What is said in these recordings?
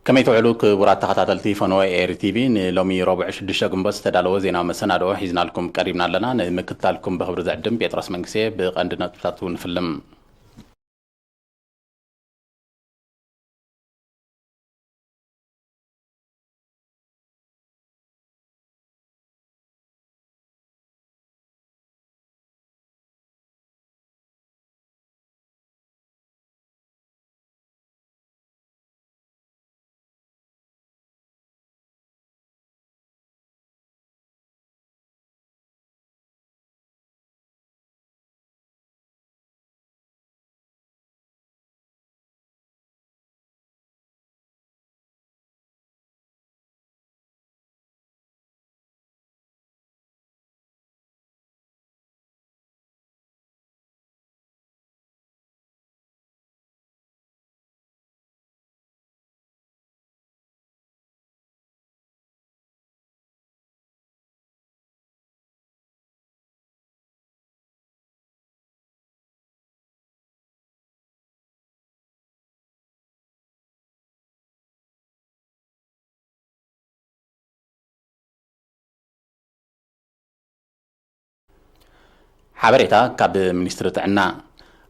ከመይ ትውዕሉ ክቡራት ተኸታተልቲ ፈነወ ኤሪ ቲቪ፣ ንሎሚ ረቡዕ ሽዱሽተ ግንቦት ዝተዳለወ ዜናዊ መሰናድኦ ሒዝናልኩም ቀሪብና ኣለና። ንምክትታልኩም ብኽብሪ ዝዕድም ጴጥሮስ መንግስቴ። ብቐንዲ ነጥብታቱ ንፍልም። ሓበሬታ ካብ ሚኒስትሪ ጥዕና።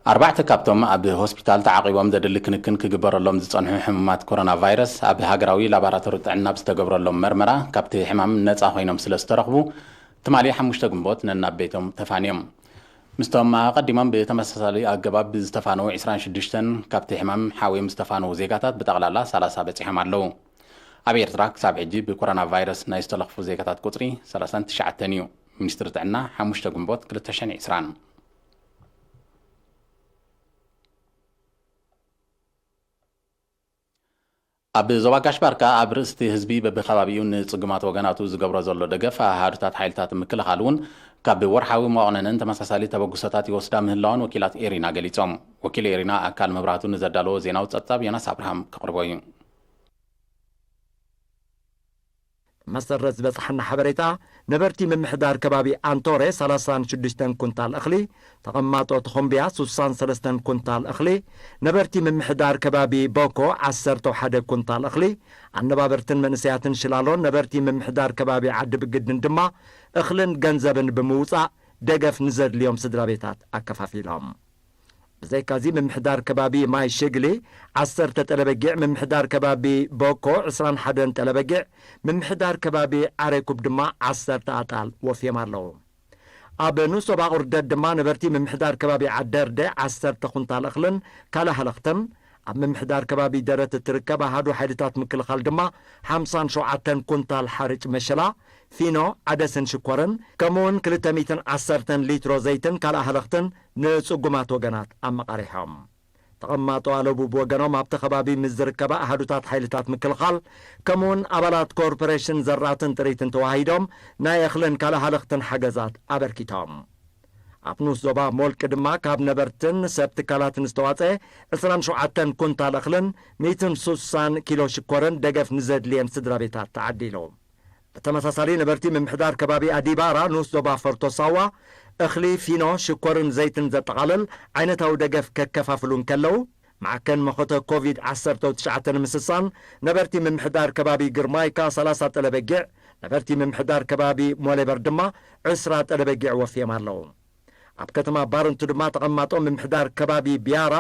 ኣርባዕተ ካብቶም ኣብ ሆስፒታል ተዓቒቦም ዘድሊ ክንክን ክግበረሎም ዝጸንሑ ሕሙማት ኮሮና ቫይረስ ኣብ ሃገራዊ ላቦራቶሪ ጥዕና ብዝተገብረሎም መርመራ ካብቲ ሕማም ነጻ ኮይኖም ስለ ዝተረኽቡ፣ ትማሊ ሓሙሽተ ግንቦት ነናብ ቤቶም ተፋንዮም። ምስቶም ኣቐዲሞም ብተመሳሳሊ ኣገባብ ዝተፋነዉ ዕስራን ሽዱሽተን፣ ካብቲ ሕማም ሓውዮም ዝተፋነዉ ዜጋታት ብጠቕላላ ሰላሳ በጺሖም ኣለዉ። ኣብ ኤርትራ ክሳብ ሕጂ ብኮሮና ቫይረስ ናይ ዝተለኽፉ ዜጋታት ቁጽሪ ሰላሳን ትሽዓተን እዩ። ሚኒስትሪ ጥዕና፣ ሓሙሽተ ግንቦት ክልተ ሽሕን ዕስራን። ኣብ ዞባ ጋሽ ባርካ ኣብ ርእስቲ ህዝቢ በብከባቢኡ ንጽጉማት ወገናቱ ዝገብሮ ዘሎ ደገፍ ኣሃዱታት ሓይልታት ምክልኻል እውን ካብ ወርሓዊ መዋቕነንን ተመሳሳሊ ተበግሶታት ይወስዳ ምህላወን ወኪላት ኤሪና ገሊጾም። ወኪል ኤሪና ኣካል መብራህቱ ንዘዳለዎ ዜናዊ ጸብጻብ ዮናስ ኣብርሃም ከቕርቦ እዩ። መሰረት ዝበጽሓና ሓበሬታ፣ ነበርቲ ምምሕዳር ከባቢ ኣንቶሬ ሰላሳን ሽዱሽተን ኩንታል እኽሊ፣ ተቐማጦ ተኾምብያ ሱሳን ሰለስተን ኩንታል እኽሊ፣ ነበርቲ ምምሕዳር ከባቢ ቦኮ ዓሰርተው ሓደ ኩንታል እኽሊ፣ ኣነባበርትን መንእሰያትን ሽላሎን ነበርቲ ምምሕዳር ከባቢ ዓዲ ብግድን ድማ እኽልን ገንዘብን ብምውጻእ ደገፍ ንዘድልዮም ስድራ ቤታት ኣከፋፊሎም። ብዘይካዚ ምምሕዳር ከባቢ ማይ ሽግሊ ዓሰርተ ጠለበጊዕ፣ ምምሕዳር ከባቢ ቦኮ ዕስራን ሓደን ጠለበጊዕ፣ ምምሕዳር ከባቢ ዓሬኩብ ድማ ዓሰርተ ኣጣል ወፍዮም ኣለዉ። ኣብ ንኡስ ዞባ ቁርደት ድማ ነበርቲ ምምሕዳር ከባቢ ዓደርደ ዓሰርተ ኩንታል እኽልን ካልእ ሃለኽትን፣ ኣብ ምምሕዳር ከባቢ ደረት እትርከብ ኣሃዱ ሓይልታት ምክልኻል ድማ ሓምሳን ሸውዓተን ኩንታል ሓርጭ መሸላ፣ ፊኖ፣ ዓደስን ሽኮርን፣ ከምኡውን ክልተ ሚእትን ዓሰርተን ሊትሮ ዘይትን ካልእ ሃለኽትን ንጽጉማት ወገናት ኣመቓሪሖም። ተቐማጦ ኣለቡ ብወገኖም ኣብቲ ከባቢ ምስ ዝርከባ ኣሃዱታት ሓይልታት ምክልኻል ከምኡውን ኣባላት ኮርፖሬሽን ዘራትን ጥሪትን ተዋሂዶም ናይ እኽልን ካልእ ሃለኽትን ሓገዛት ኣበርኪቶም። ኣብ ንኡስ ዞባ ሞልቂ ድማ ካብ ነበርትን ሰብ ትካላትን ዝተዋጸ ዕስራን ሸውዓተን ኩንታል እኽልን ሚእትን ሱሳን ኪሎ ሽኮርን ደገፍ ንዘድልየን ስድራ ቤታት ተዓዲሉ። ብተመሳሳሊ ነበርቲ ምምሕዳር ከባቢ ኣዲባራ ንኡስ ዞባ ፈርቶ ሳዋ እኽሊ፣ ፊኖ፣ ሽኮርን ዘይትን ዘጠቓልል ዓይነታዊ ደገፍ ከከፋፍሉ እንከለዉ፣ ማዕከን መኸተ ኮቪድ ዓሰርተ ትሽዓተ ንምስሳን ነበርቲ ምምሕዳር ከባቢ ግርማይካ ሰላሳ ጠለበጊዕ፣ ነበርቲ ምምሕዳር ከባቢ ሞሌበር ድማ ዕስራ ጠለበጊዕ ወፍዮም ኣለዉ። ኣብ ከተማ ባረንቱ ድማ ተቐማጦ ምምሕዳር ከባቢ ቢያራ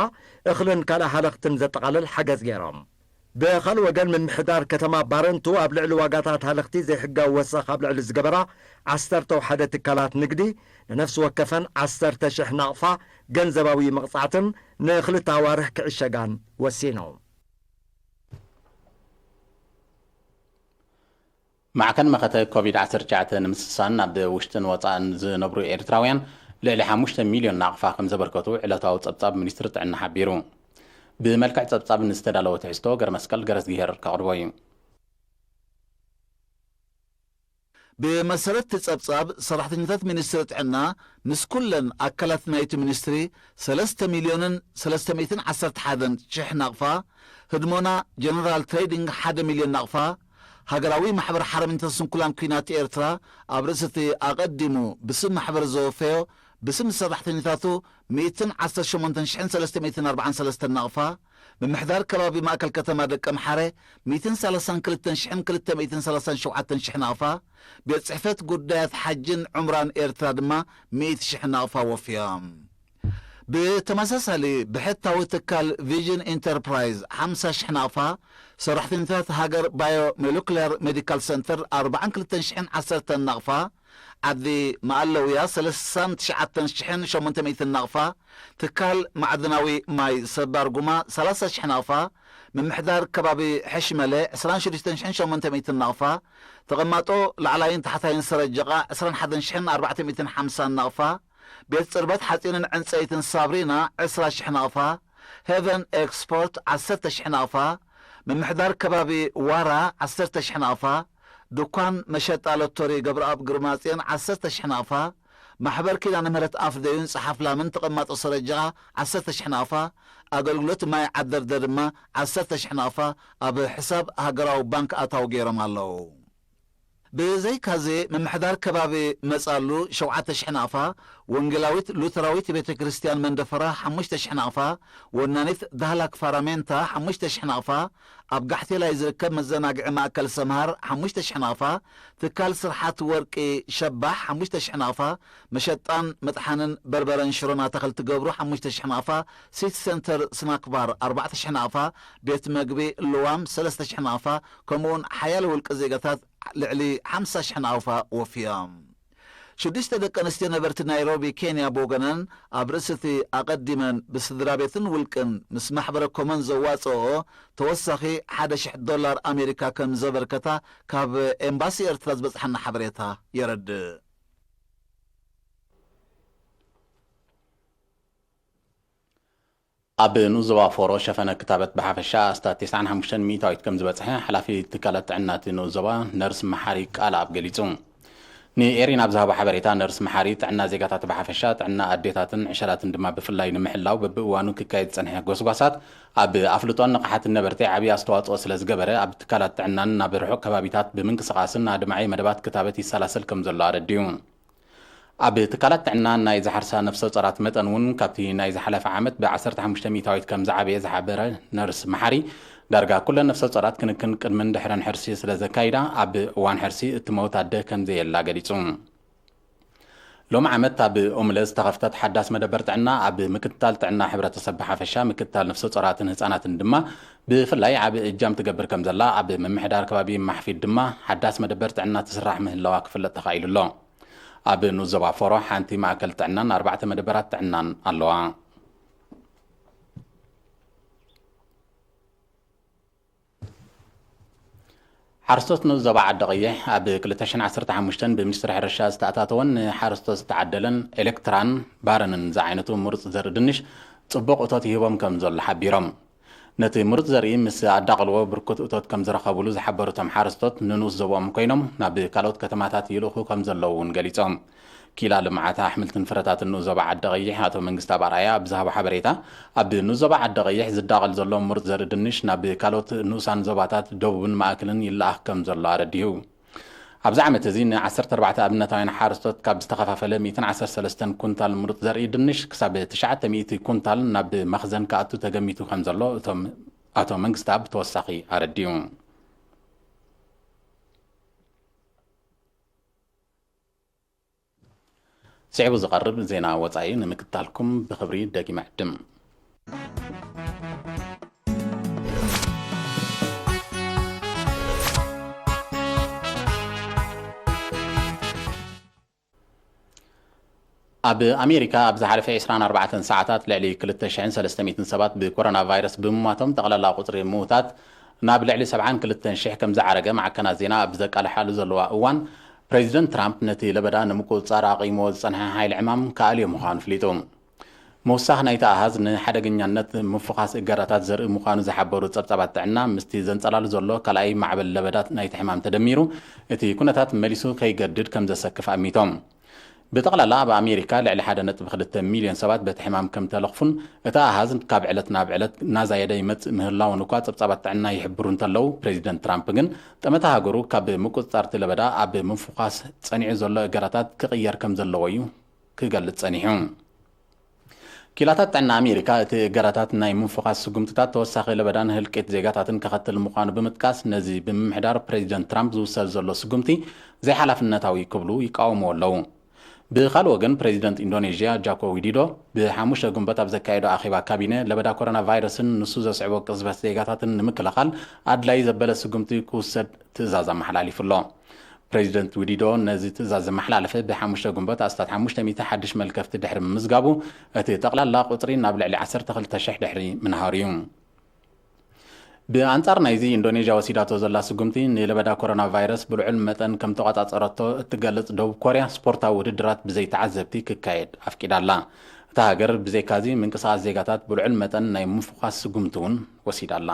እኽልን ካልእ ሃለኽትን ዘጠቓልል ሓገዝ ገይሮም። ብኻልእ ወገን ምምሕዳር ከተማ ባረንቱ ኣብ ልዕሊ ዋጋታት ሃለኽቲ ዘይሕጋዊ ወሰኽ ኣብ ልዕሊ ዝገበራ ዓሰርተ ሓደ ትካላት ንግዲ ንነፍሲ ወከፈን ዓሰርተ ሽሕ ናቕፋ ገንዘባዊ መቕጻዕትን ንኽልተ ኣዋርሕ ክዕሸጋን ወሲኑ። ማዕከን መኸተ ኮቪድ ዓሰርተ ትሽዓተ ንምስሳን ኣብ ውሽጥን ወጻእን ዝነብሩ ኤርትራውያን ልዕሊ ሓሙሽተ ሚልዮን ናቕፋ ከም ዘበርከቱ ዕለታዊ ጸብጻብ ሚኒስትሪ ጥዕና ሓቢሩ። ብመልክዕ ጸብጻብ ንዝተዳለወ ትሕዝቶ ገረመስቀል ገረዝግሄር ከቕርቦ እዩ። ብመሰረት እቲ ጸብጻብ፣ ሰራሕተኛታት ሚኒስትሪ ጥዕና ምስ ኩለን ኣካላት ናይቲ ሚኒስትሪ ሰለስተ ሚልዮንን ሰለስተ ሚእትን ዓሰርተ ሓደን ሽሕ ናቕፋ፣ ህድሞና ጀነራል ትሬዲንግ ሓደ ሚልዮን ናቕፋ፣ ሃገራዊ ማሕበር ሓርበኛታት ስንኩላን ኲናት ኤርትራ ኣብ ርእሲ እቲ ኣቐዲሙ ብስም ማሕበር ዘወፈዮ ብስም ሰራሕተኛታቱ ሚእትን ዓሰርተ ሸሞንተን ሽሕን ሰለስተ ሚእትን ኣርባዓን ሰለስተን ናቕፋ፣ ምምሕዳር ከባቢ ማእከል ከተማ ደቀምሓረ ሚእትን ሰላሳን ክልተን ሽሕን ክልተ ሚእትን ሰላሳን ሸውዓተን ሽሕ ናቕፋ፣ ቤት ጽሕፈት ጉዳያት ሓጅን ዑምራን ኤርትራ ድማ ሚእቲ ሽሕ ናቕፋ ወፍዮም። ብተመሳሳሊ ብሕታዊ ትካል ቪዥን ኢንተርፕራይዝ ሓምሳ ሽሕ ናቕፋ፣ ሰራሕተኛታት ሃገር ባዮ ሞለኩላር ሜዲካል ሰንተር ኣርባዓን ክልተን ሽሕን ዓሰርተን ናቕፋ፣ ዓዲ መኣለውያ ሰላሳን ትሽዓተን ሽሕን ሸሞንተ ሚእትን ናቕፋ፣ ትካል ማዕድናዊ ማይ ሰባር ጉማ ሰላሳ ሽሕ ናቕፋ፣ ምምሕዳር ከባቢ ሕሽመለ ዕስራን ሽዱሽተን ሽሕን ሸሞንተ ሚእትን ናቕፋ፣ ተቐማጦ ላዕላይን ታሕታይን ሰረጀቓ ዕስራን ሓደን ሽሕን ኣርባዕተ ሚእትን ሓምሳን ናቕፋ፣ ቤት ጽርበት ሓጺንን ዕንጸይትን ሳብሪና ዕስራ ሽሕ ናቕፋ፣ ሄቨን ኤክስፖርት ዓሰርተ ሽሕ ናቕፋ፣ ምምሕዳር ከባቢ ዋራ ዓሰርተ ሽሕ ናቕፋ፣ ድኳን መሸጣ ሎቶሪ ገብረኣብ ግርማጽዮን ዓሰርተ ሽሕ ናቕፋ፣ ማሕበር ኪዳነ ምህረት ኣፍደዩን ጸሓፍ ላምን ተቐማጦ ሰረጃ ዓሰርተ ሽሕ ናቕፋ፣ ኣገልግሎት ማይ ዓደርደ ድማ ዓሰርተ ሽሕ ናቕፋ ኣብ ሕሳብ ሃገራዊ ባንክ ኣታዊ ገይሮም ኣለዉ። ብዘይካዚ ምምሕዳር ከባቢ መጻሉ ሸውዓተ ሽሕ ናቕፋ፣ ወንጌላዊት ሉተራዊት ቤተ ክርስቲያን መንደፈራ ሓሙሽተ ሽሕ ናቕፋ፣ ወናኒት ዳህላክ ፋራሜንታ ሓሙሽተ ሽሕ ናቕፋ፣ ኣብ ጋሕቴላይ ዝርከብ መዘናግዒ ማእከል ሰምሃር ሓሙሽተ ሽሕ ናቕፋ፣ ትካል ስርሓት ወርቂ ሸባሕ ሓሙሽተ ሽሕ ናቕፋ፣ መሸጣን መጥሓንን በርበረን ሽሮን ኣታኽልቲ ገብሩ ሓሙሽተ ሽሕ ናቕፋ፣ ሲቲ ሰንተር ስናክ ባር ኣርባዕተ ሽሕ ናቕፋ፣ ቤት መግቢ ልዋም ሰለስተ ሽሕ ናቕፋ፣ ከምኡውን ሓያለ ውልቂ ዜጋታት ልዕሊ ሓምሳ ሽሕ ናቕፋ ወፍዮም። ሽዱሽተ ደቂ ኣንስትዮ ነበርቲ ናይሮቢ ኬንያ ብወገነን ኣብ ርእሲ እቲ ኣቐዲመን ብስድራ ቤትን ውልቅን ምስ ማሕበረ ኮመን ዘዋፅኦ ተወሳኺ ሓደ ሽሕ ዶላር ኣሜሪካ ከም ዘበርከታ ካብ ኤምባሲ ኤርትራ ዝበፅሓና ሓበሬታ የረድእ። ኣብ ንኡስ ዞባ ፎሮ ሸፈነ ክታበት ብሓፈሻ ኣስታት ተስዓን ሓሙሽተን ሚእታዊት ከም ዝበጽሐ ሓላፊ ትካላት ጥዕና እቲ ንኡስ ዞባ ነርስ መሓሪ ቃልኣብ ገሊጹ። ንኤሪና ኣብ ዝሃቦ ሓበሬታ ነርስ መሓሪ ጥዕና ዜጋታት ብሓፈሻ ጥዕና ኣዴታትን ዕሸላትን ድማ ብፍላይ ንምሕላው በብእዋኑ ክካየድ ዝጸንሐ ጎስጓሳት ኣብ ኣፍልጦን ንቕሓትን ነበርቲ ዓብዪ ኣስተዋጽኦ ስለ ዝገበረ ኣብ ትካላት ጥዕናን ናብ ርሑቕ ከባቢታት ብምንቅስቓስን ኣድማዒ መደባት ክታበት ይሰላሰል ከም ዘሎ ኣረዲኡ። ኣብ ትካላት ጥዕና ናይ ዝሓርሳ ነፍሰ ጾራት መጠን እውን ካብቲ ናይ ዝሓለፈ ዓመት ብ ዓሰርተ ሓሙሽተ ሚእታዊት ከም ዝዓበየ ዝሓበረ ነርስ መሓሪ፣ ዳርጋ ኩለን ነፍሰ ጾራት ክንክን ቅድምን ድሕረን ሕርሲ ስለ ዘካይዳ ኣብ እዋን ሕርሲ እትመውት ኣደ ከም ዘየላ ገሊጹ። ሎሚ ዓመት ኣብ ኦምለ ዝተኸፍተት ሓዳስ መደበር ጥዕና ኣብ ምክትታል ጥዕና ሕብረተሰብ ብሓፈሻ ምክትታል ነፍሰ ጾራትን ህጻናትን ድማ ብፍላይ ዓቢ እጃም ትገብር ከም ዘላ ኣብ ምምሕዳር ከባቢ ማሕፊድ ድማ ሓዳስ መደበር ጥዕና ትስራሕ ምህላዋ ክፍለጥ ተኻኢሉ ኣሎ። ኣብ ንኡስ ዞባ ፎሮ ሓንቲ ማእከል ጥዕናን ኣርባዕተ መደበራት ጥዕናን ኣለዋ። ሓረስቶት ንኡስ ዞባ ዓዲ ቀይሕ ኣብ ክልተ ሽሕን ዓሰርተ ሓሙሽተን ብሚኒስትሪ ሕርሻ ዝተኣታተወን ንሓረስቶት ዝተዓደለን ኤሌክትራን ባረንን ዝዓይነቱ ምሩፅ ዘርኢ ድንሽ ጽቡቕ እቶት ይህቦም ከም ዘሎ ሓቢሮም። ነቲ ምሩፅ ዘርኢ ምስ ኣዳቐልዎ ብርኩት እቶት ከም ዝረኸብሉ ዝሓበሩ እቶም ሓረስቶት ንንኡስ ዞብኦም ኮይኖም ናብ ካልኦት ከተማታት ይልእኹ ከም ዘለዉ እውን ገሊጾም። ኪላ ልምዓት ኣሕምልትን ፍረታትን ንኡስ ዞባ ዓዲ ቀይሕ ኣቶ መንግስታብ ኣርኣያ ኣብ ዝሃቦ ሓበሬታ፣ ኣብ ንኡስ ዞባ ዓዲ ቀይሕ ዝዳቐል ዘሎ ምሩፅ ዘርኢ ድንሽ ናብ ካልኦት ንኡሳን ዞባታት ደቡብን ማእከልን ይለኣኽ ከም ዘሎ ኣረዲኡ። ኣብዚ ዓመት እዚ ን ዓሰርተ ኣርባዕተ ኣብነታውያን ሓረስቶት ካብ ዝተኸፋፈለ ሚእትን ዓሰርተ ሰለስተን ኩንታል ምሩፅ ዘርኢ ድንሽ ክሳብ ትሽዓተ ሚእቲ ኩንታል ናብ መኽዘን ክኣቱ ተገሚቱ ከም ዘሎ እቶም ኣቶ መንግስታብ ተወሳኺ ኣረዲኡ። ስዒቡ ዝቐርብ ዜና ወጻኢ ንምክትታልኩም ብኽብሪ ደጊመ ዕድም። ኣብ ኣሜሪካ ኣብ ዝሓለፈ ዕስራን ኣርባዕተን ሰዓታት ልዕሊ ክልተ ሽሕን ሰለስተ ሚእትን ሰባት ብኮሮና ቫይረስ ብምሟቶም ጠቕላላ ቁጽሪ ምዉታት ናብ ልዕሊ ሰብዓን ክልተን ሽሕ ከም ዝዓረገ ማዕከናት ዜና ኣብ ዘቃልሓሉ ዘለዋ እዋን፣ ፕሬዚደንት ትራምፕ ነቲ ለበዳ ንምቁጽጻር ኣቒምዎ ዝጸንሐ ሓይሊ ዕማም ክኣልዮ ምዃኑ ኣፍሊጡ። ምውሳኽ ናይቲ ኣሃዝ ንሓደገኛነት ምፍዃስ እገዳታት ዘርኢ ምዃኑ ዝሓበሩ ጸብጻባት ጥዕና፣ ምስቲ ዘንጸላሉ ዘሎ ካልኣይ ማዕበል ለበዳ ናይቲ ሕማም ተደሚሩ፣ እቲ ኩነታት መሊሱ ከይገድድ ከም ዘሰክፍ ኣሚቶም። ብጠቕላላ ኣብ ኣሜሪካ ልዕሊ ሓደ ነጥቢ ክልተ ሚልዮን ሰባት በቲ ሕማም ከም ተለኽፉን፣ እቲ ኣሃዝ ካብ ዕለት ናብ ዕለት እናዛየደ ይመጽእ ምህላውን እኳ ጸብጻባት ጥዕና ይሕብሩ እንተለዉ፣ ፕሬዚደንት ትራምፕ ግን ጠመተ ሃገሩ ካብ ምቁጽጻር እቲ ለበዳ ኣብ ምፍዃስ ጸኒዑ ዘሎ እገዳታት ክቕየር ከም ዘለዎ እዩ ክገልጽ ጸኒሑ። ኪላታት ጥዕና ኣሜሪካ፣ እቲ እገዳታት ናይ ምንፍኻስ ስጉምትታት ተወሳኺ ለበዳን ህልቂት ዜጋታትን ከኸትል ምዃኑ ብምጥቃስ፣ ነዚ ብምምሕዳር ፕሬዚደንት ትራምፕ ዝውሰድ ዘሎ ስጉምቲ ዘይሓላፍነታዊ ክብሉ ይቃወምዎ ኣለዉ። ብኻልእ ወገን፣ ፕሬዚደንት ኢንዶኔዥያ ጃኮ ዊዲዶ ብሓሙሽተ ግንቦት ኣብ ዘካየዶ ኣኼባ ካቢነ፣ ለበዳ ኮሮና ቫይረስን ንሱ ዘስዕቦ ቅዝበት ዜጋታትን ንምክልኻል ኣድላዪ ዘበለ ስጉምቲ ክውሰድ ትእዛዝ ኣመሓላሊፉ ኣሎ። ፕሬዚደንት ዊዲዶ ነዚ ትእዛዝ ዘመሓላለፈ ብሓሙሽተ ግንቦት ኣስታት ሓሙሽተ ሚእቲ ሓድሽ መልከፍቲ ድሕሪ ምምዝጋቡ፣ እቲ ጠቕላላ ቁጽሪ ናብ ልዕሊ ዓሰርተ ክልተ ሽሕ ድሕሪ ምንሃሩ እዩ። ብኣንጻር ናይዚ፣ ኢንዶኔዥያ ወሲዳቶ ዘላ ስጉምቲ ንለበዳ ኮሮና ቫይረስ ብልዑል መጠን ከም ተቖጻጸረቶ እትገልጽ ደቡብ ኮርያ፣ ስፖርታዊ ውድድራት ብዘይ ተዓዘብቲ ክካየድ ኣፍቂዳ ኣላ። እታ ሃገር ብዘይካዚ ምንቅስቓስ ዜጋታት ብልዑል መጠን ናይ ምፍዃስ ስጉምቲ እውን ወሲዳ ኣላ።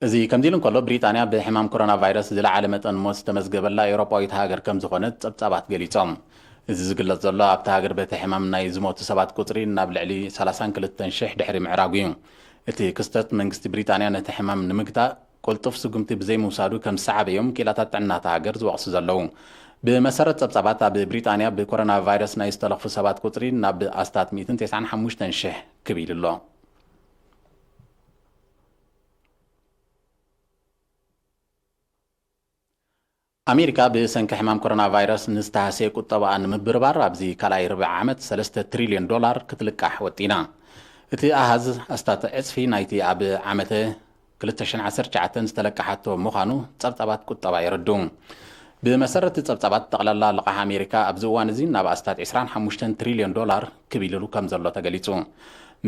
እዚ ከምዚ ኢሉ እንከሎ፣ ብሪጣንያ ብሕማም ኮሮና ቫይረስ ዝለዓለ መጠን ሞት ዝተመዝገበላ ኤውሮጳዊት ሃገር ከም ዝኾነት ጸብጻባት ገሊጾም። እዚ ዝግለጽ ዘሎ ኣብታ ሃገር በቲ ሕማም ናይ ዝሞቱ ሰባት ቁጽሪ ናብ ልዕሊ ሰላሳን ክልተን ሽሕ ድሕሪ ምዕራጉ እዩ። እቲ ክስተት መንግስቲ ብሪጣንያ ነቲ ሕማም ንምግታእ ቅልጡፍ ስጉምቲ ብዘይምውሳዱ ከም ዝሰዓበ እዮም ክኢላታት ጥዕና እታ ሃገር ዝወቕሱ ዘለዉ። ብመሰረት ጸብጻባት፣ ኣብ ብሪጣንያ ብኮሮና ቫይረስ ናይ ዝተለኽፉ ሰባት ቁጽሪ ናብ ኣስታት ሚእትን ተስዓን ሓሙሽተን ሽሕ ክብ ኢሉ ኣሎ። ኣሜሪካ ብሰንኪ ሕማም ኮሮና ቫይረስ ንዝተሃስየ ቁጠባኣ ንምብርባር ኣብዚ ካልኣይ ርብዒ ዓመት ሰለስተ ትሪልዮን ዶላር ክትልቃሕ ወጢና። እቲ ኣሃዝ ኣስታት ዕጽፊ ናይቲ ኣብ ዓመተ ክልተ ሽሕን ዓሰርተ ትሽዓተን ዝተለቀሓቶ ምዃኑ ጸብጻባት ቁጠባ የረድኡ። ብመሰረት ጸብጻባት፣ ጠቕላላ ልቓሕ ኣሜሪካ ኣብዚ እዋን እዚ ናብ ኣስታት ዕስራን ሓሙሽተን ትሪልዮን ዶላር ክብ ኢሉ ከም ዘሎ ተገሊጹ።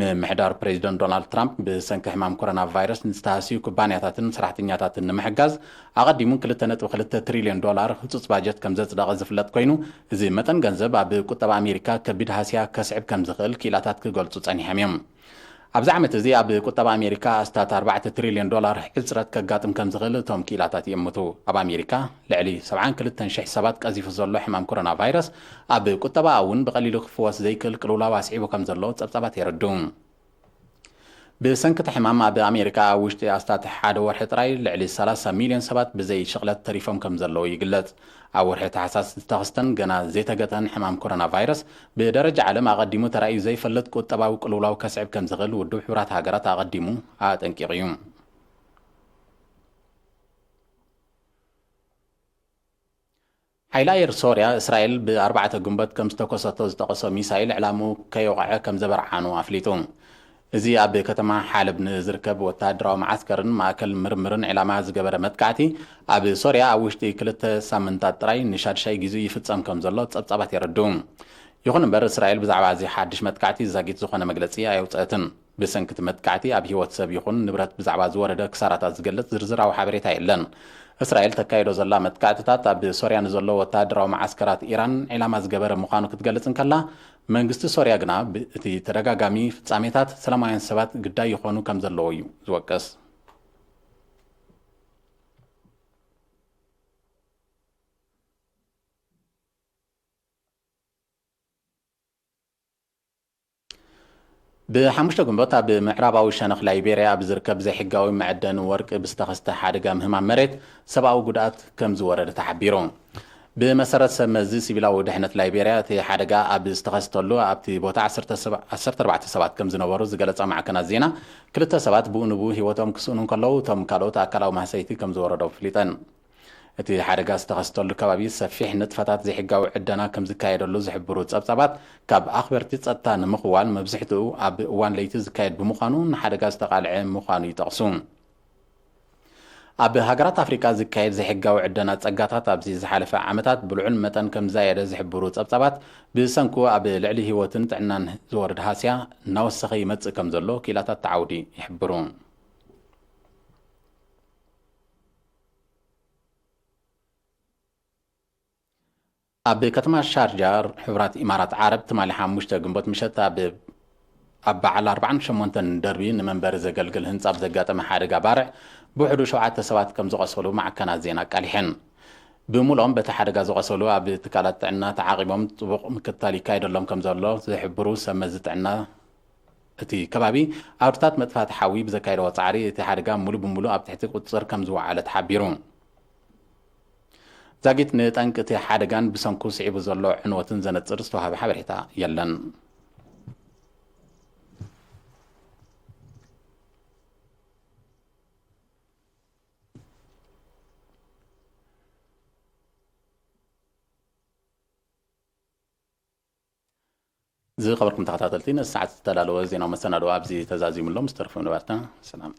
ምምሕዳር ፕሬዚደንት ዶናልድ ትራምፕ ብሰንኪ ሕማም ኮሮና ቫይረስ ንዝተሃስዩ ኩባንያታትን ሰራሕተኛታትን ንምሕጋዝ ኣቐዲሙ ክልተ ነጥቢ ክልተ ትሪልዮን ዶላር ህጹጽ ባጀት ከም ዘጽደቐ ዝፍለጥ ኮይኑ፣ እዚ መጠን ገንዘብ ኣብ ቁጠባ ኣሜሪካ ከቢድ ሃስያ ከስዕብ ከም ዝኽእል ክኢላታት ክገልጹ ጸኒሖም እዮም። ኣብዚ ዓመት እዚ ኣብ ቁጠባ ኣሜሪካ ኣስታት ኣርባዕተ ትሪልዮን ዶላር ሕጽረት ከጋጥም ከም ዝኽእል እቶም ክኢላታት ይእምቱ። ኣብ ኣሜሪካ ልዕሊ ሰብዓን ክልተን ሽሕ ሰባት ቀዚፉ ዘሎ ሕማም ኮሮና ቫይረስ፣ ኣብ ቁጠባኣ እውን ብቐሊሉ ክፍወስ ዘይክእል ቅልውላው ኣስዒቡ ከም ዘሎ ጸብጻባት የረድኡ። ብሰንኪ እቲ ሕማም ኣብ ኣሜሪካ ኣብ ውሽጢ ኣስታት ሓደ ወርሒ ጥራይ ልዕሊ ሰላሳ ሚልዮን ሰባት ብዘይ ሽቕለት ተሪፎም ከም ዘለዉ ይግለጽ። ኣብ ወርሒ ታሕሳስ ዝተኸስተን ገና ዘይተገተን ሕማም ኮሮና ቫይረስ፣ ብደረጃ ዓለም ኣቐዲሙ ተራእዩ ዘይፈልጥ ቁጠባዊ ቅልውላው ከስዕብ ከም ዝኽእል ውድብ ሕቡራት ሃገራት ኣቐዲሙ ኣጠንቂቑ እዩ። ሓይሊ ኣየር ሶርያ፣ እስራኤል ብኣርባዕተ ግንቦት ከም ዝተኮሰቶ ዝጠቐሶ ሚሳይል ዕላምኡ ከይወቕዐ ከም ዘበርዓኑ ኣፍሊጡ። እዚ ኣብ ከተማ ሓለብ ንዝርከብ ወተሃደራዊ መዓስከርን ማእከል ምርምርን ዕላማ ዝገበረ መጥቃዕቲ፣ ኣብ ሶርያ ኣብ ውሽጢ ክልተ ሳምንታት ጥራይ ንሻድሻይ ግዜኡ ይፍጸም ከም ዘሎ ጸብጻባት የረድኡ። ይኹን እምበር፣ እስራኤል ብዛዕባ እዚ ሓድሽ መጥቃዕቲ ዛጊት ዝኾነ መግለጺ ኣየውጸአትን። ብሰንኪ እቲ መጥቃዕቲ ኣብ ህይወት ሰብ ይኹን ንብረት ብዛዕባ ዝወረደ ክሳራታት ዝገልጽ ዝርዝራዊ ሓበሬታ የለን። እስራኤል ተካይዶ ዘላ መጥቃዕትታት፣ ኣብ ሶርያ ንዘሎ ወተሃደራዊ መዓስከራት ኢራን ዒላማ ዝገበረ ምዃኑ ክትገልጽ እንከላ፣ መንግስቲ ሶርያ ግና፣ ብ-፣ እቲ ተደጋጋሚ ፍጻሜታት ሰላማውያን ሰባት ግዳይ ይኾኑ ከም ዘለዎ እዩ ዝወቅስ። ብሓሙሽተ ግንቦት ኣብ ምዕራባዊ ሸነኽ ላይቤርያ ኣብ ዝርከብ ዘይሕጋዊ መዐደኒ ወርቂ ብዝተኸስተ ሓደጋ ምህማም መሬት፣ ሰብኣዊ ጉድኣት ከም ዝወረደ ተሓቢሩ። ብመሰረት ሰብ መዚ ሲቪላዊ ድሕነት ላይቤርያ፣ እቲ ሓደጋ ኣብ ዝተኸስተሉ ኣብቲ ቦታ ዓሰርተ ሰብ-፣ ዓሰርተ ኣርባዕተ ሰባት ከም ዝነበሩ ዝገለጻ ማዕከናት ዜና፣ ክልተ ሰባት ብኡ ንብኡ ህይወቶም ክስእኑ እንከለዉ፣ እቶም ካልኦት ኣካላዊ ማህሰይቲ ከም ዝወረዶም ኣፍሊጠን። እቲ ሓደጋ ዝተኸስተሉ ከባቢ ሰፊሕ ንጥፈታት ዘይሕጋዊ ዕደና ከም ዝካየደሉ ዝሕብሩ ጸብጻባት፣ ካብ ኣኽበርቲ ጸጥታ ንምኽዋል መብዝሕትኡ ኣብ እዋን ለይቲ ዝካየድ ብምዃኑ፣ ንሓደጋ ዝተቓልዐ ምዃኑ ይጠቕሱ። ኣብ ሃገራት ኣፍሪቃ ዝካየድ ዘይሕጋዊ ዕደና ጸጋታት ኣብዚ ዝሓለፈ ዓመታት ብልዑል መጠን ከም ዝዛየደ ዝሕብሩ ጸብጻባት፣ ብሰንኩ ኣብ ልዕሊ ህይወትን ጥዕናን ዝወርድ ሃስያ እናወሰኸ ይመጽእ ከም ዘሎ ክኢላታት እቲ ዓውዲ ይሕብሩ። ኣብ ከተማ ሻርጃ፣ ሕቡራት ኢማራት ዓረብ፣ ትማሊ ሓሙሽተ ግንቦት ምሸት ኣብ፣ ኣብ በዓል ኣርባዓን ሸሞንተን ደርቢ ንመንበሪ ዘገልግል ህንጻ ብዘጋጠመ ሓደጋ ባርዕ ብውሕዱ ሸውዓተ ሰባት ከም ዝቖሰሉ ማዕከናት ዜና ኣቃሊሐን። ብምሉኦም በቲ ሓደጋ ዝቖሰሉ ኣብ ትካላት ጥዕና ተዓቒቦም ጽቡቕ ምክትታል ይካየደሎም ከም ዘሎ ዝሕብሩ ሰብ መዚ ጥዕና እቲ ከባቢ፣ ዓውድታት መጥፋእቲ ሓዊ ብዘካየድዎ ጻዕሪ፣ እቲ ሓደጋ ሙሉ ብሙሉ ኣብ ትሕቲ ቁጽጽር ከም ዝወዓለ ተሓቢሩ። ዛጊት ንጠንቂ እቲ ሓደጋን ብሰንኩ ስዒቡ ዘሎ ዕንወትን ዘነጽር ዝተዋህበ ሓበሬታ የለን። ዝኸበርኩም ተኸታተልቲ፣ ነዚ ሰዓት ዝተዳለወ ዜናዊ መሰናድኦ ኣብዚ ተዛዚሙ ኣሎ። ምስ ተረፉ መደባትና ሰላም።